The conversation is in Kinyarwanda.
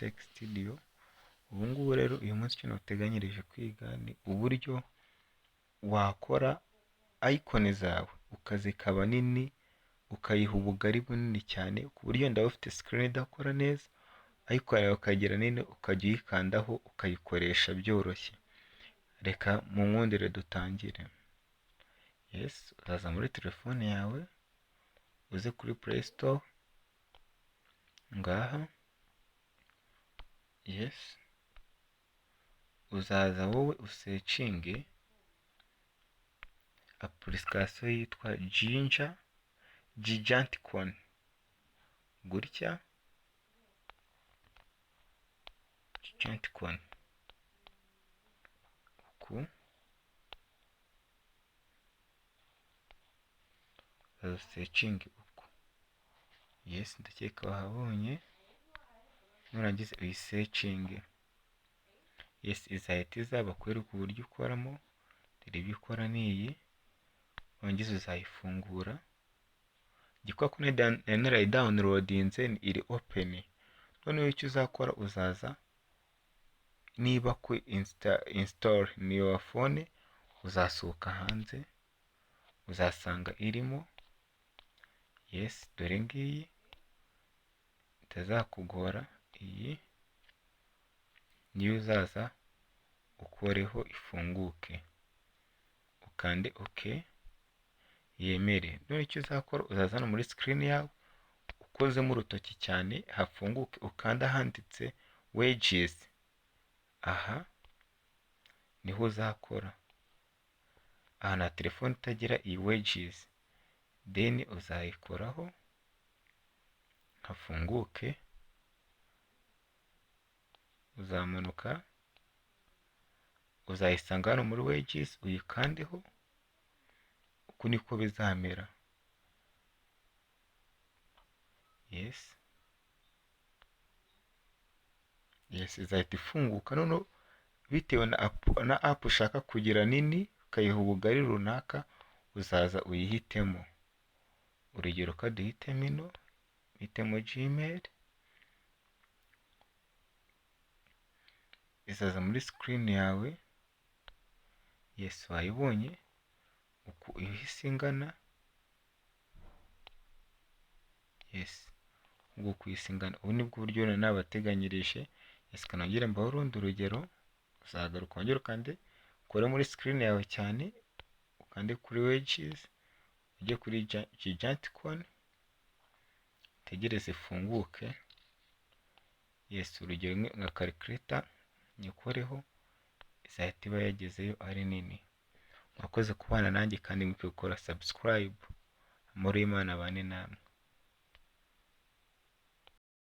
Tech Studio. Ubu ngubu rero, uyu munsi icyo nabateganyirije kwiga ni uburyo wakora icon zawe ukazikaba nini, ukayiha ubugari bunini cyane, ku buryo wenda waba ufite screen idakora neza, icon yawe ukayigira nini, ukajya uyikandaho ukayikoresha byoroshye. Reka munkundire dutangire. Yes, uraza muri telefone yawe, uze kuri Play Store ngaha. Yes, uzaza wowe usearchinge application yitwa Jinja Giganticon gutya, Giganticon uku. Uzaza usearchinge uku. Yes, ndakeka wahabonye. Nurangiza uyisearchinge. Yes, izahita iza bakwereke uburyo ukoramo. Dore ibyo ukora ni iyi. Nurangiza uzayifungura. Kubera ko nari narayidownloadinze, iri open. Noneho icyo uzakora, uzaza niba ku install in your phone, uzasohoka hanze, uzasanga irimo. Yes, dore ngiyi, itazakugora. Iyi niyo uzaza ukoreho ifunguke, ukande OK, yemere. None icyo uzakora, uzaza hano muri screen yawe, ukozemo urutoki cyane hafunguke, ukanda ahanditse "Widgets". Aha niho uzakora. Aha nta telefone itagira iyi widgets. Then uzayikoraho hafunguke, uzamanuka, uzayisanga hano muri widgets, uyikandeho. Uku niko bizamera. Yes, izahita ifunguka. Noneho bitewe na app ushaka kugira nini, ukayiha ubugari runaka, uzaza uyihitemo. Urugero, ka duhitemo ino, hitemo Gmail, izaza muri screen yawe. Yes, wayibonye uku ihise ingana. Yes, nguku ihise ingana. Ubu nibwo buryo nari nabateganyirije. Yes, kanongere mbahe urundi rugero. Uzagaruka wongere ukande, ukore muri screen yawe cyane, ukande kuri widgets, ujye kuri Giganticon, utegereze ifunguke. Yes, urugero nka calculator nyikoreho, izahita iba yagezeyo ari nini. Mwakoze kubana nanjye kandi mwibuke gukora subscribe. Amahoro y'Imana abane namwe.